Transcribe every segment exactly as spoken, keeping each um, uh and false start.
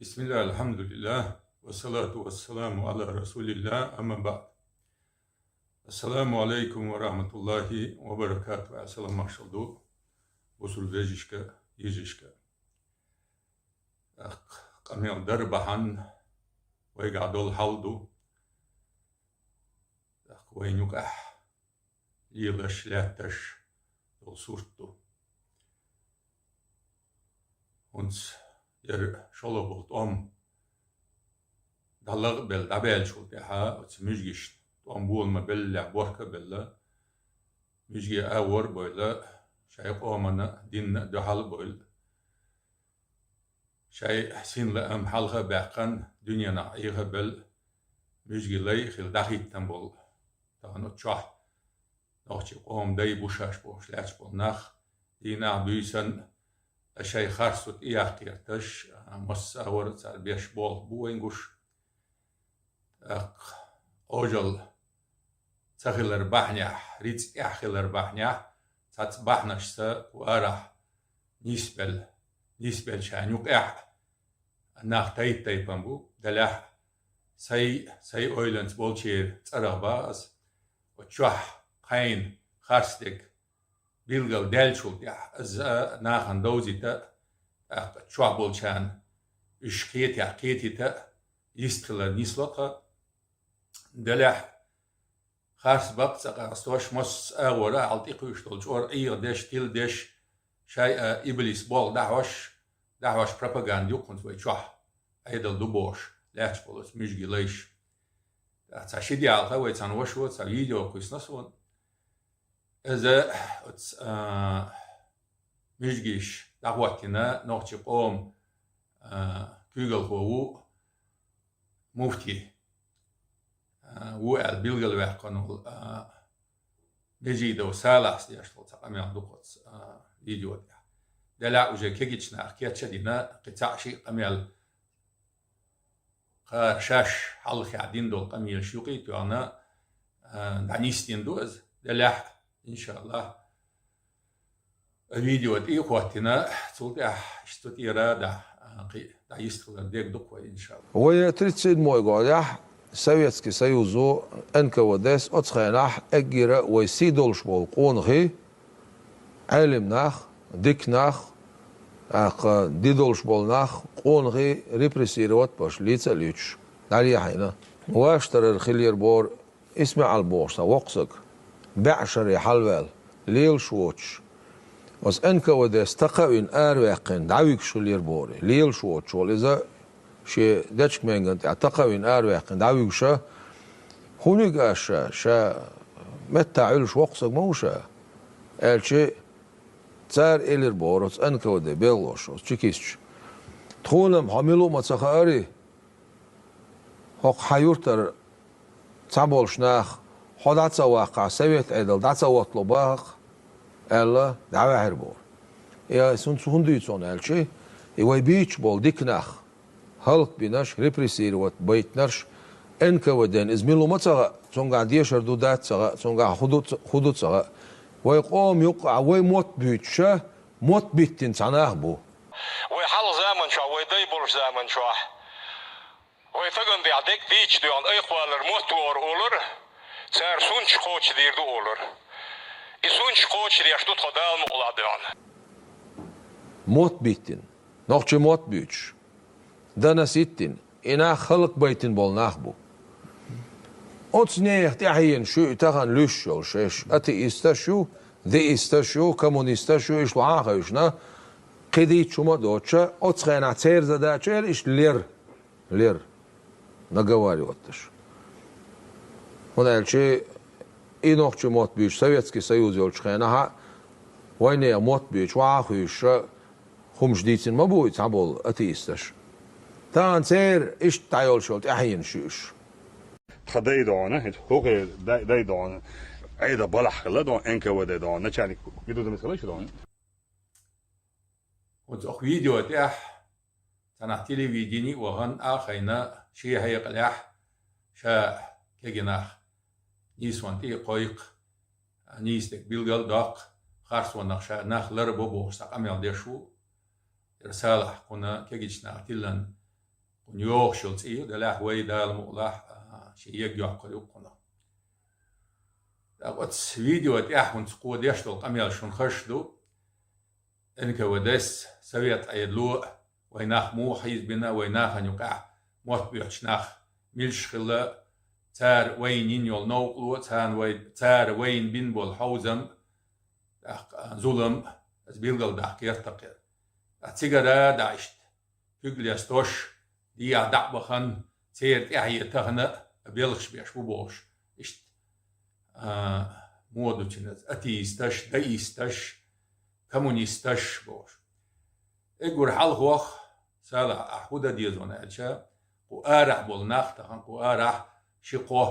بسم الله، الحمد لله، والصلاة والسلام على رسول الله، أما بعد. السلام عليكم ورحمة الله وبركاته. Салам маршал ду бусалба вежарашка, йижарашка. Къамел дар бахьан вайгахь долу хьал ду. Вайн юкъахь лелаш, лаьтташ долу сурт ду. ХӀинца яра шолгӀа болу тӀом дӀалакъбелла, дӀабаьллачул тӀаьхьа оцу муьжгашна тӀом бола ма беллехь, борх а белла, муьжгийн агӀор а бевлла, шайн къомана а, динна а дуьхьал а бевлла, шайн син-лаам хьалха а баьккхина, дуьненахь Ӏеха а белла, муьжгийн лай а хилла дӀахӀиттина болу. Тахана оцу чохь нохчийн къоман дай бу шаьш бохуш лаьтташ болу нах, дийнахь а, буьйсанна а шайн харцо тӀеяккха гӀерташ, массо а агӀор а цара беш болх бу вайн гуш. ТӀаккха Ӏожалла ца хилар бахьанехь, рицкъ тӀехь хилар бахьанехь, цхьацца бахьанашца кху арахь нисбелла, нисбеллачарна юкъехь а нах тайп-тайпана бу, делахь а сайн, сайн ойланца болчеран цӀарах боху ас. Оцу чохь кхайна харцдерг билгал даьллачул тӀаьхьа иза нахана довзийта а, тӀаккха чохь болчарна уьш кхетехь кхетийта а, йист хилар нисло тхан. Делахь а харц бакъ ца къастош, массо а агӀор а хьал тӀекхуьуш долу чкъор Ӏеха деш, тила деш, шайн а иблис болх дӀахьош, дӀахьош пропаганда ю кхунца вай чохь, Ӏедал ду бохуш лаьтташ болу оцу муьжгийн лайш. ТӀаккха цхьа ши де хьалха вай цхьана вашас цхьа видео кхуьссина суна. Иза оцу, а, муьжгаш дӀахӀоттийна нохчийн къоман, а, куьйгалхо ву, муфти, а, ву аьлла билгалваьккхина волу, а, Межидов Салахьс деш долу цхьа къамел ду кхуьнца, а, видео тӀехь. Делахь а уже кегийчу наха кечдина кхин цхьаъ-шиъ къамел, кхара шаьш хьалхахь дина долу къамелаш юкъа а тоьхна, а, дӀанисдина ду иза. Делахь а, иншаллахӀ, видео тӀе а хӀоттийна, цул тӀаьхьа иштта тӀера дӀа, а, кхин дӀа йистхилар дерг ду-кх вай, иншаллахӀ. Вай тридцать седьмой годехь Советский Союзо, Н К В Д-с оцу хенахь эггара вай сий долуш болу къонахий, Ӏелим нах, дика нах, тӀаккха дин долуш болу нах, къонахий репрессировать беш, лийца а луьйцуш, дӀалехьийна. Ваштарара хиллера боху ИсмаьӀал бохуш цхьа воккха саг, бӀе шаре хьалаваьлла, лелаш воцуш. Оцу Н К В Д-с тӀакхавина араваьккхина, дӀавуьгуш хиллера боху, лелаш воцуш волу иза, шен дечиг-менган тӀехь тӀакхавина араваьккхина, дӀавуьгуша, хӀун вигна аш ша, ша меттахь Ӏуьллуш воккха саг ма ву ша, аьлча, цара элира боху оцу Н К В Д белхалоша, оцу чекисташа: «Тхуна-м хьо мила ву ма ца хаарий, хӀокху хьан юьртара цхьаболчу наха хьо дӀа ца ваккхахь, совет Ӏедал дӀа ца хӀоттало боху-кх», — аьлла, дӀаваьхьира боху. И ас хӀунда, хӀунда дуьйцу хьуна аьлча, и вай буьйцуш болу дика нах, хӀаллакбинарш, репрессировать байтинарш, Н К В Д-на иза мила ву ма ца хаьа, цуьнгахь дешар ду, дац ца хаьа, цуьнгахь хӀун ду ца, хӀун ду ца хаьа. Вай къоман юккъехь вай мотт буьйцуша, мотт биттина цхьа нах бу. Вай хьалха заман чохь, вай дай болуш заман чохь, вай стагана тӀехь дерг дийцича доьгӀна айхвалар мотт ву олура, цара сунчаш кхочушдийр ду олура. И сунчаш кхочушдеш ду тхо, Дала мукъ лахь, доьгӀна. Мотт биттина, нохчийн мотт буьйцуш, донос йиттина, и нах хӀаллакбайтина болу нах бу. Оцу нехан тӀаьхьенаш ю и тахана луьйш йолуш, шаьш атеисташ ю, деисташ ю, коммунисташ ю, иштта лахьа а хевшина, кхин дийцича хӀума а доцуша, оцу хенахь церан задача яра иштта лер, лер, наговаривать деш. ХӀунда аьлча и нохчийн мотт буьйцуш, Советский Союз йолчу хенахь а вайнехан мотт буьйцуш, лахьа а хуьйшуша, хӀумаш дийцина ма бу и цхьаболу атеисташ. Тахана церан иштта дӀайолуш йолу тӀаьхьенаш ю уьш. Тхан дай доьгӀна, хӀинца хӀокху дай, дай доьгӀна, Ӏедал балахь хилла доьгӀна, Н К В Д доьгӀна, начальник гидудамис хилла шу доьгӀна. Оцу видео тӀехь цхьанхьа телевидени а вахана, а хайна, шен хьекъалехь ша кегий нах нийсонан тӀе а кхойкху, нийса дерг билгал а доккху, харцонах ша нах ларбо бохуш цхьа къамел деш ву. Яра Салахь кхунна кегийчу наха тиллина Кхунна йогӀуш йолу цӀе ю, делахь вай Дала мукъалахь, а, шен ерг йоккхур ю кхунах. ТӀаккха оцу видео тӀехь хӀинца кхо деш долу къамел шуна хазаш ду. Н К В Д-с, Совет Ӏедало, вай нах муха хьийзабина, вай нахана юкъахь мотт боьхучу нах милаш хилла, цара вайна йина йолу новкъарло, царна вай, цара вайна бина болу хьовзам, тӀаккха зулам, аса билгалдаккха гӀертакхира. Ткъа цигара дӀа иштта куьг лестош, дехьа дӀа а бахана, церан тӀаьхье тахана а белхаш беш бу бохуш, иштта, а, муха ду цуьнан, атеисташ, деисташ, коммунисташ бохуш. Уггар хьалхох, Салахь, ахь хӀун дан деза аьлча, кху арахь болу нах тахана, кху арахь ши-кхо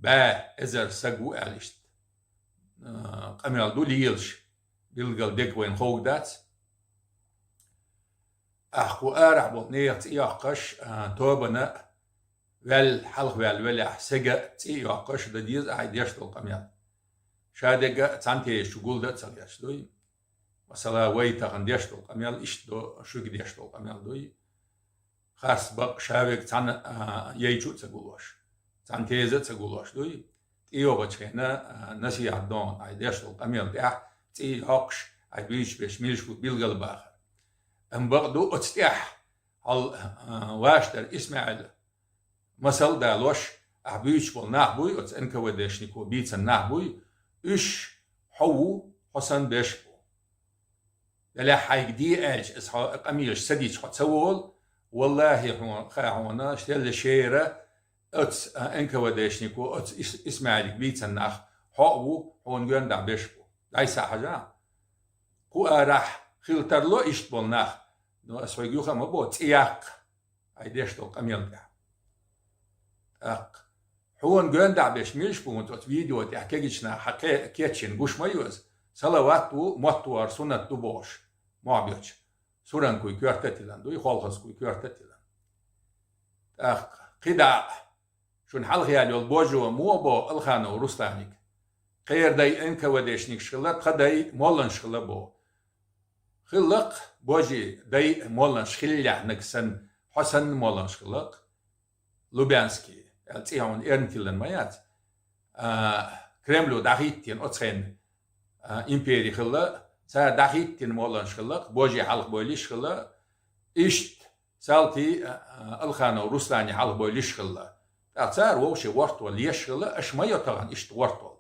бӀе эзар саг ву аьлла иштта, а, къамел ду лелаш, билггал дерг вайна ховга дац. Ахь кху арахь болу нехан цӀе йоккхуш, а, тобанна а, ваьлла, хьалха ваьлла велахь, стеган а цӀе а йоккхуш дан деза ахь деш долу къамел. Ша дерг а цхьана теза чу гулдан а ца гӀерташ дуй. Масала, вай тахана деш долу къамел иштта до, шуьга деш долу къамел дуй. Харц бакъ ша верг цхьана, а, яй чу а ца гулош, цхьана теза а ца гулош дуй. ТӀейогӀучу хенахь, а, насихьат догӀу ахь деш долу къамел тӀехь цӀе йоккхуш, ахь буьйцуш берш милаш бу билггал бахар. Амма бакъ ду оцу тӀехь хьал, а, ваша дара ИсмаӀил масал а далош, ахь буьйцуш болу нах буй, оцу Н К В Д-шнико бийцина нах буй, уьш хьо ву, хьо санна берш бу. Делахь хьайга де аьлча, аса хьо къамелаш ца дича хьо ца волу, валлахӀи, хьо-, ха хьуна, стелла шера, оцу, а, Н К В Д-шнико, оцу Ис-, ИсмаӀилга бийцина нах хьо а ву, хьуна гоьнда берш бу. ДӀай-схьа хьажа. Кху арахь хила тарло иштта болу нах, но аса хьоьга юха а ма боху, цӀе яккха ахь деш долу къамел тӀехь. ТӀаккха хьуна гоьнда берш милаш бу, хӀунца оцу видео тӀехь кегийчу наха хьан кхе-, кечйина гуш ма ю аса. Салават ву, мотт вахар суннат ду бохуш, мохь боьхча, суранкуй коьрта а тиллина дуй, холхазкуй коьрта а тиллина. ТӀаккха кхидӀа а шуна хьалха яьлла йолу божо муха боху Алханов Русланиг? Кхеран дай Н К В Д-шнигаш хилла, тхан дай молланаш хилла боху. Хилла-кх божи дай молланаш хиллехь наг санна, хьо санна молланаш хилла-кх. Лубянский аьлла цӀе хьуна эрна тиллина ма яц. А, Кремло дӀахӀиттийна оцу хенахь, а, импери хилла, цара дӀахӀиттийна молланаш хилла-кх, божи хьалха бовлуш хилла. Иштта Салти, а, а, Алханов Руслани хьалха бовлуш хилла. ТӀаккха цара вовшийн гӀортор леш хилла, аша ма йо тахана иштта гӀортор.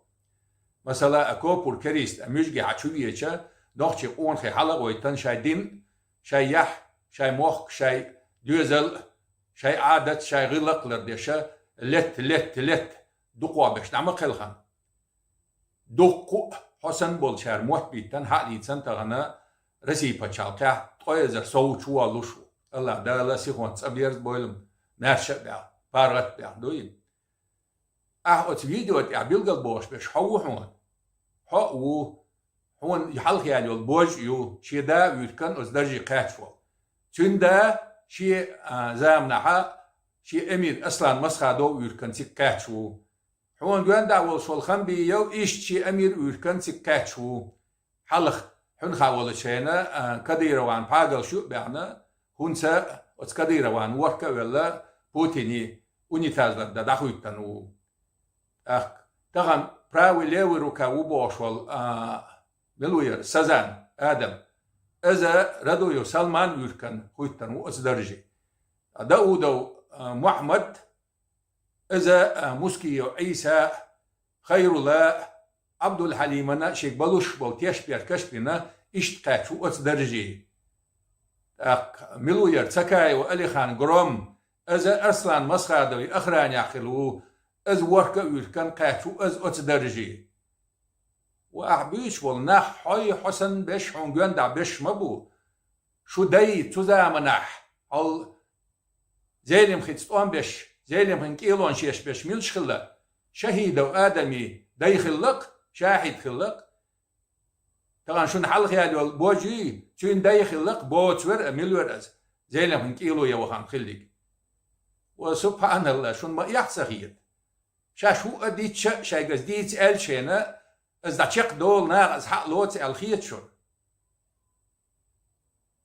Масала, а копур керист а муьжгахь чу веъча, нохчийн къонахий хьала а гӀойтина шайн дин, шайн яхь, шайн мохк, шайн доьзал, шайн Ӏадат, шайн гӀиллакх лардеш, летта, летта, летта, дукхох берш дӀа ма кхелхина. Дуккха а хьо санна болчара мотт биттина, хьа а дийцина тахана Россин пачхьалкхехь ткъе эзар сов чуволлуш ву. АллахӀ Дала сихонца цӀа берзабойла, маьрша а бехь, паргӀат а бехь дуй. Ахь оцу видео тӀехь билгалбохуш берш хьо ву хьуна? Хьо а ву. Хьуна хьалха яьлла йолу божа а ю, шен да а вуьйркан оцу дарже кхаьчна волу. Цуьнан да шен, а, заманахьа шен эмир Аслан Масхадов а вуьйркан цига кхаьчна ву. Хьуна гоьнда волуш волу Хамбиев иштта шен эмир а вуьйркан цига кхаьчна ву. Хьалха хьуьнхахь волчу хенахь, а, Кадыровн пхьагал шу а баьхна, хӀунца оцу Кадыровн ворхӀ а велла, Путинан унитаз лардан дӀахӀоьттина ву. ТӀаккха тахана правый, левый рука ву бохуш волу, а, мила ву яра, Сазан Адам. Иза Радуев Салман вуьйркан хӀоьттина ву оцу дарже. Даудов, а, Мухьаммад, иза, а, Мускиев Ӏийса, Хайрулла, Ӏабдулхьалимана шега балуш болу тешнаберкаш а бина, иштта кхаьчна ву оцу дарже. ТӀаккха мила ву яра, Цакаев Алихан Гром, иза Арслан Масхадовн охранехь хилла ву, иза ворхӀ а вуьйркан кхаьчна ву иза оцу дарже. Ва ахь буьйцуш болу нах хьой, хьо санна берш, хьуна гоьнда берш ма бу. Шу дай цу заманахь, хьал Зелимхица тӀом беш, Зелимхин кӀелонаш еш берш милаш хилла? Шахидов Адаман дай хилла-кх, шахӀид хилла-кх. Тахана шуна хьалха яьлла йолу божий, цуьнан дай хилла-кх, боцу вара а, мила вара иза, Зелимхин кӀело ян вахана хилларг. Ва субхьаналла, шуна ма эхь ца хета. Шаьш хӀуъа дича а, шайга иза дийца аьлча шена, иза дӀа чекхдолу наха иза хьа а лоцу аьлла хета шуна.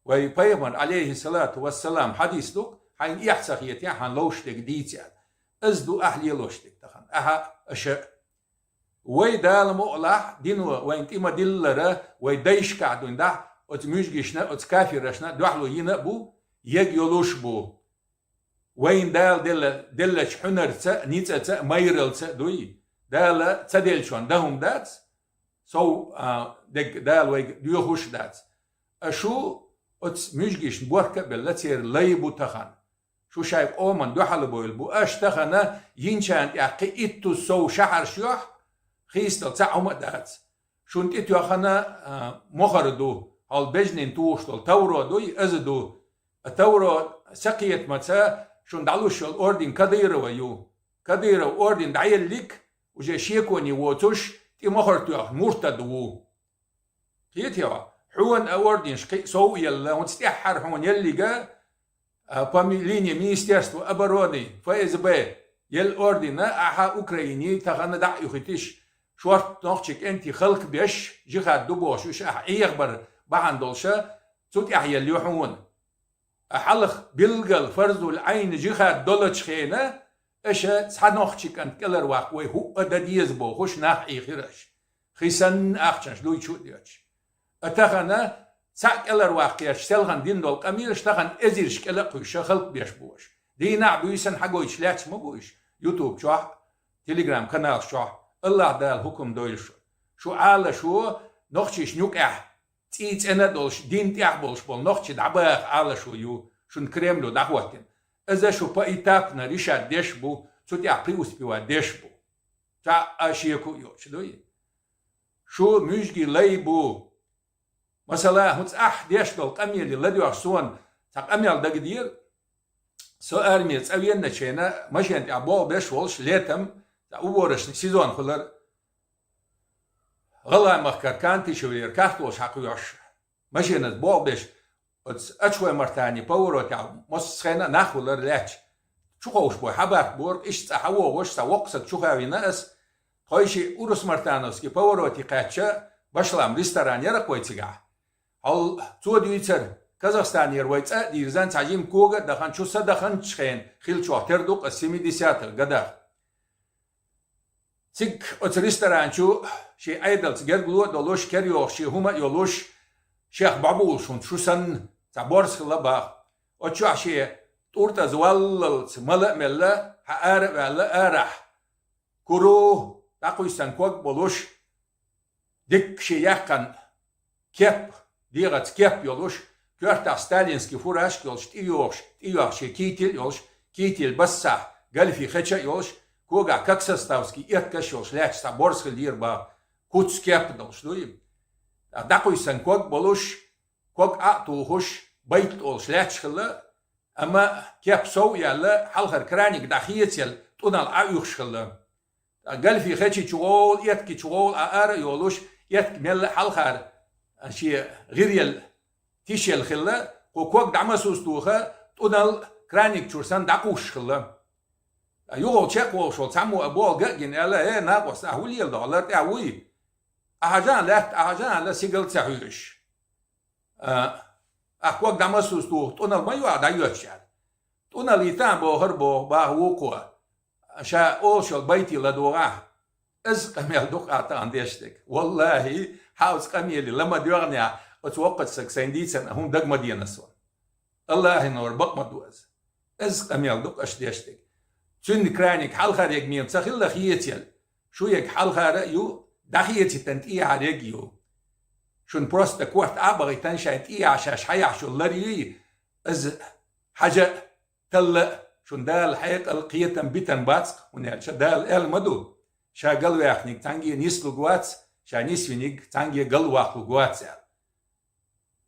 Вай пайхамар, Ӏалайхиссалату вассалам, хьадис ду-кх, хьайна эхь ца хетий, хьан ловш дерг дийцар. Из ду ахь лелош дерг тахан. Ахьа аша. Вай Дала мукъалахь дино вайн тӀе ма диллара, вай дайшкахь дуйндахь, оцу муьжгишна, оцу кафирашна дуьхьало йина а бу, ег йолуш бу. Вайн Дала делла, деллачу хьуьнарца, ницкъаца, майралца дуй. Дала ца деллачунна дан хӀума дац, сов, а, дерг Дала вайга доьхуш а дац. А шу оцу муьжгишна борка а белла, церан лай бу тахан. Шу шайн къоман дуьхьал а бевлла бу. Аша тахана йинчарна тӀехь кхин иттуза сов шахьарш йохь, хийцадала цхьа хӀума а дац. Шуна тӀе тоьхна, а, мохар ду, хьол бежнийн тухуш долу тавро дуй, аза ду. А тавро сакхетамаца шуна дӀалуш йолу орден Кадырова ю. Кадыров орден дӀаеллиг, уже шеконе воцуш, тӀе мохар тоьхна муртад ву. Кхетий хьо? Хьуна а орденаш кхин а сов а елла, хӀунца тӀаьххьара хьуна еллига, а, по ми-, линии Министерства обороны, ФСБ, елла ордена ахьа Украине тахана дӀа а юхийтиш, шорта нохчий кӀентий халкъ беш, жихад ду бохуш, уьш ахьа Ӏехабар бахьана долуша, цу тӀехь елла ю хьуна. А хьалха билггал фарзул Ӏайн жихад долчу хенахь, аша цхьа нохчий кӀант кӀелхьарваккха вай хӀуъа дан деза бохуш, нах Ӏийхира аша. Хи санна ахчанаш дуй чу а доьттуш. А тахана цхьаъ кӀелхьарваккхарш селхана дина долу къамелаш тахана эзарш кӀела а кхуьйсуш халкъ беш бу аша. Дийнахь а буьйсанна хьагойтуш лаьтташ ма бу уьш. YouTube чохь а, Telegram каналаш чохь а. АллахӀ Дала хӀукум дойла шу. Шу Ӏалашо нохчийшна юкъехь цӀий цӀена а долуш, дин тӀехь болуш болу нохчий дӀабаха Ӏалашо ю, шуна Кремло дӀахӀоттина. Иза шу поэтапно решать деш а бу, цу тӀехь преуспевать деш а бу. Цхьа а шеко а йоцуш дуй. Шу муьжгий лай бу. Масала, хӀинца ахь деш долу къамеле ладоьгӀуш суна цхьа къамел дагадеара. Со армия цӀа веанчу хенахь машен тӀехь болх беш волуш, летом, цхьа уборочный сезон хуьлура. ГӀалгӀай махкара Кантышевлера картош хьакхоьхьуш, машенаш болх беш, оцу Ачхой-Мартани поворотехь массо а хенахь нах хуьлура лаьтташ. Чуховш бой хьабатта бора, иштта цӀа хьавогӀуш, цхьа воккха саг чухавина ас, тхойшиъ Урус-Мартановский повороте кхаьчча, башлам ресторан яра-кх вай цигахь. Хьал цо дуьйцура, Казахстанера вай цӀа а дирзина, цхьа жима кога а дахана, чу са даханчу хенахь хиллачух тера ду-кх ас, семидесятых годах. Цига оцу ресторан чу шен Ӏедалца гергало а долуш, кер йохуш шен хӀума а йолуш, шех бӀобулуш хӀунца шу санна, цхьа борз хилла боху. Оцу чохь шен тӀуртӀаза валлалц мала а мелла, хьаара а ваьлла, арахь кура, дӀакхуьйсина ког а болуш, дикка шен яьккхина кеп, дегӀаца кеп йолуш, коьртахь сталинский фуражка йолуш, тӀейогӀуш, тӀейогӀуш шен китель а йолуш, китель бассахь, гольфи хеча а йолуш, когахь как составский эткаш а йолуш лаьтташ цхьа борз хиллера боху, куц кеп а долуш дуй. ДӀакхуьйсина ког а болуш, ког Ӏа а тухуш, байтал олуш лаьтташ хилла, амма кеп сов а яьлла, хьалхара краник дӀахецаелла, тӀуналла Ӏа а уьхуш хилла. Гольфи хечи чугӀовла, этки чугӀовла Ӏа ара а йолуш, этка мелла а хьалхара шен гӀиръелла, тишъелла хилла, кху ког дӀа ма суза тоха, тӀуналла краник чуьра санна дӀакхуссуш хилла. ЮххӀал чекхволуш волу цхьаммо а болх ган а гина аьлла: «Э, накъост, ахь хӀун леладо, лар тӀехь вуй? Ахьа жан лаьтта, ахьа жан аьлла, сигала ца хьоьжуш». А, ахь ког дӀа ма суза тоха, тӀуналла ма ю ахь дӀайоьттуш аьлла. ТӀуналла йита а бохура боху, баха вукхо. Ша олуш йолу байте ладогӀахь. Иза къамел ду-кх ахь тахана деш дерг. Валлахи, хьан оцу къамеле ла ма доьгӀнехь, оцу воккхачу сага сайн дийцина хӀума дага ма деана суна. Аллахьан нора бакъ ма ду иза. Иза къамел ду-кх аша деш дерг. Цуьнан краник хьалхара егмем ца хилла хецаелла. Шу егг хьалхара а ю, дӀахецитан тӀехьара егг ю. Шуна просто корта Ӏа а бахийтан, шайн тӀехьа шаьш хьаяхьаш йолу лар юй, иза хьажа а, талла а, шуна Дала хьекъал, кхетам битан бац-кх, хӀунда аьлча Дала аьлла ма ду: «Ша галваьккхиниг цхьаьнге нислург вац, ша нисвиниг цхьаьнге галваккхалург вац», аьлла.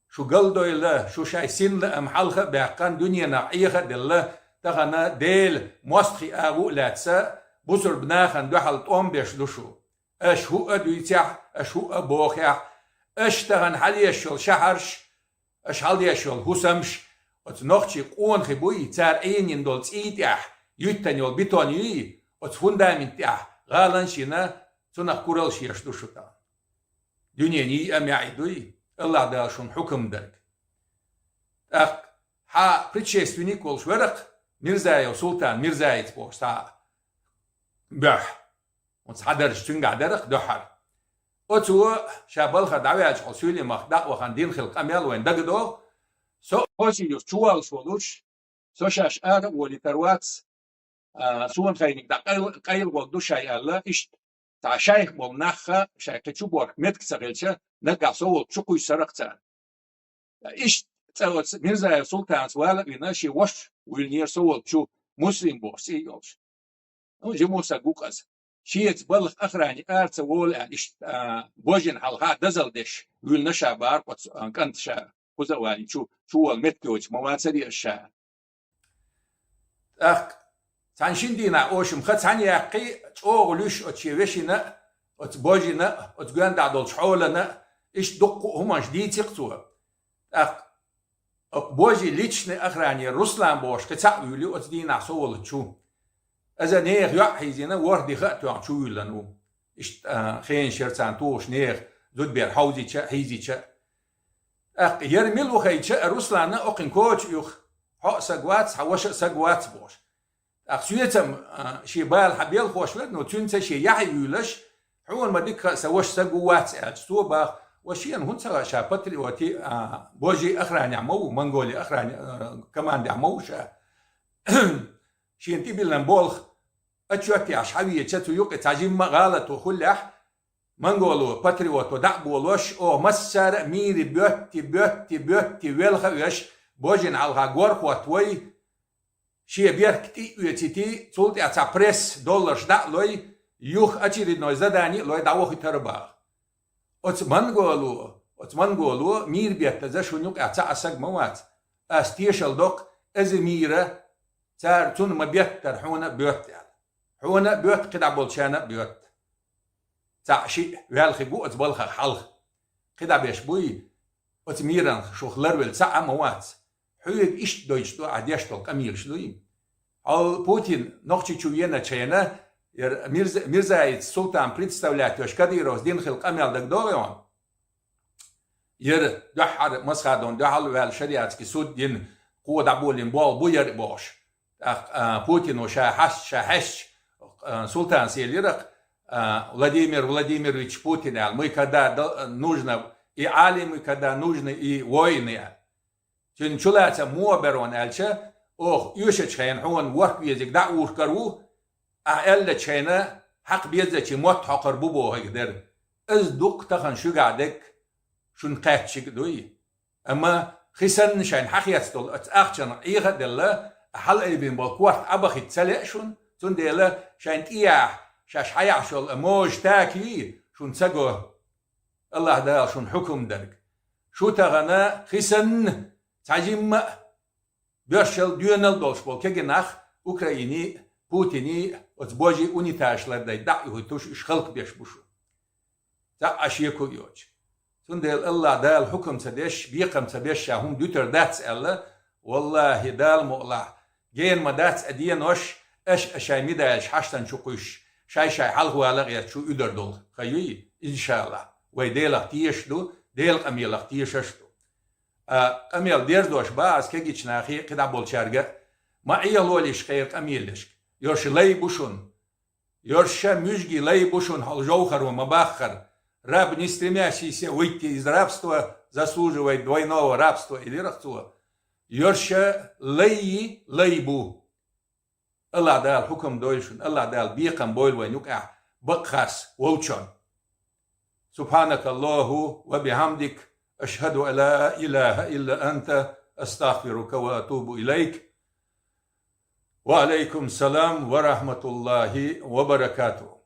Шу галдойла, шу шайн син лаам хьалха а баьккхина, дуьненах Ӏеха а делла, тахана Делан мостагӀий агӀо а лаьцна, бусурба нахана дуьхьал тӀом беш ду шу. Аша хӀуъа а дуьйцехь, аша хӀуъа а бохехь, аша тахана хьалъеш йолу шахьарш, аша хьалъеш йолу хӀусамаш, оцу нохчийн къонахий буй, цара Ӏийнийна долу цӀий тӀехь юьттан йолу бетон юй, оцу фундамент тӀехь гӀаланаш йина, цунах кураллаш еш ду шу тахана. Дуьненан йиъ а маьӀӀи дуй, Аллахь Дала шуна хьукам дерг. ТӀаккха хьа предшественник волуш веракх, Мирзаев Султан, Мирзаец бохуш цхьа бохь. Оцу хьадарш цуьнгахь дарах дуьххьара. Оцо ша балха дӀаваьлча хьо суьйлий махка дӀа а вахана дина хилла къамел вайн дагадогӀу, со Россиюс чуваллаш волуш, со шаьш ара а волийтар вац, а, суна хайниг дӀа къайла-, къайлагӀолла ду шай аьлла, иштта цхьа шайх болу нахха шай кхин чу борх метка ца хилча, наггахь со волчу чу кхуьйсу сарах цара. Иштта цӀа оцу Мирзаев Султанас вала а вина, шен ваша вуьйлинера со волчу Муслим бохуш цӀий йолуш. Ну, жиму саг ву-кх аса. Шеца балха охране ара ца волу аьлла, иштта, а, божина хьалха дозалла деш, вуьйлина ша бара оцу, а, кӀанта ша кхуза а валийна чу, чу волу метка йоцуш ма вацара ша. ТӀаккха цхьана шина дийнахь ошамха цхьаьна яьккхий, чӀогӀа луьш оцу шен вешина а, оцу божина а, оцу гоьнда долчу хьолана а, иштта дуккха а хӀуманаш дийци-кх цо. ТӀаккха оцу божи личный охранера Руслан бохуш кхин цхьаъ вуьйлу оцу дийнахь со волчу чу. Иза нехан йоӀ хьийзийна, ворхӀ диха а тоьхна чу вуьйллина ву. Иштта, а, хенаш яра царна тухуш нехан зудбер хьовзийча а, хьийзийча а. ТӀаккха яра мила ву хайча а, Руслана окхин коча а юха, хьо а саг вац, хьан ваша а саг вац бохуш. ТӀаккха соьцам, а, шен бала хьан белхош верг, ну, цуьнца шен яхье вуьйлаш, хьуна ма дика хаьа, сан ваша саг ву вац аьлча, цо баха, ва шена хӀунда ца хаьа, ша патриоти, а, божий охранехь ма ву, Монголи охране, а, командехь ма ву ша. Шена тӀебиллина болх отчет еш хьан веача, цу юкъе цхьа жимма а гӀалато хуллехь, монголо, патриото дӀа а болош, оха массара а мийре боьтти, боьтти, боьтти велха а веш, божина хьалха гор хӀоттавой, шен беркат тӀе а оьцийти, цул тӀаьхьа цхьа пресс долларш дӀа а лой, юха очередной задание а лой, дӀавохуьйтара баха. Оцу монголо, оцу монголо мийра беттаза шуна юкъехь цхьа а саг ма вац. Ас тешал доккху, иза мийра, цара цунна ма беттара хьуна а боьтта аьлла. Хьуна а боьтта, кхидӀа болчарна а боьтта. Цхьаъ-шиъ ваьлла хиг ву оцу балхах хьалха. КхидӀа беш буй, оцу мийран шух ларвелла цхьа а ма вац. Хьоьга иштта дойтуш ду ахь деш долу къамелаш дуй? Хьо Путин Нохчийчу веначу хенахь, яра Мирз-, Мирзаевс Султан представлять веш Кадыровс дина хилла къамел дагадогӀий хьуна? Яра дуьххьара Масхадовна дуьхьал а ваьлла шариатский суд дина, кхо дӀаболийна болх бу яра бохуш. ТӀаккха, а, Путино ша хьаьжча, ша хьаьжча, а, Султанс элира-кх, а, Владимир Владимирович Путин аьлла, мы когда до-, нужно и алимы, когда нужны и воины аьлла. Цуьнан чулацам муха бара аьлча, оха оьшучу хенахь хьуна ворхӀ везиг дӀа а вухкар ву, ахь аьллачу хенахь хьакха безачийн мотт хьокхур бу бохуьйтуш дара. Иза дуккха тахана шуьгахь дерг шуна кхаьччиг а дуй. Амма хи санна шайна хьахецна долу оцу ахчанах Ӏеха а делла, хьалаайбина болу корта Ӏабахийта ца лаьа шуна, цундела шайна тӀехь шаьш хьаяхьаш йолу можа такий шуна ца го. АллахӀ Дала шуна хьукум дерг. Шу тахана хи санна цхьа жимма а боьршал доьналла долуш болу кегий нах Украиний а, Путиний а, оцу божий унитазаш лардайта дӀа а юхуьйтуш, уьш халкъ беш бу шу. Цхьа а шеко а йоцуш. Цундела АллахӀ Дала хьукам ца деш, бекхам ца беш ша хӀума дуьтур дац аьлла, валлахӀи, Дала мукъалахь, гена ма дац а денош, аша а шайн медалаш хьаштан чу кхуьссуш, шай-шай хьалхавала а гӀерташ шу уьдур долу хан юй, иншаллахӀ. Вай Делах тешаш ду, Делан къамелах тешаш ду. А, къамел дерзош бац кегийчу нахе а, кхидӀа болчаьрга а. Ма Ӏехалолаш кхеран къамелашка. Йорш лай бу шуна. Йорш муьжгий лай бу шуна, хьо жовхаро ма баххара. Раб, не стремящийся выйти из рабства, заслуживает двойного рабства, элира-кх цо. Йорш лай, лай бу. АллахӀ Дала хьукам дойла шуна, АллахӀ Дала бекхам бойла вайн юкъахь бакъ харц волчунна. سبحانك اللهم وبحمدك، أشهد أن لا إله إلا أنت، أستغفرك وأتوب إليك. وعليكم السلام ورحمة الله وبركاته.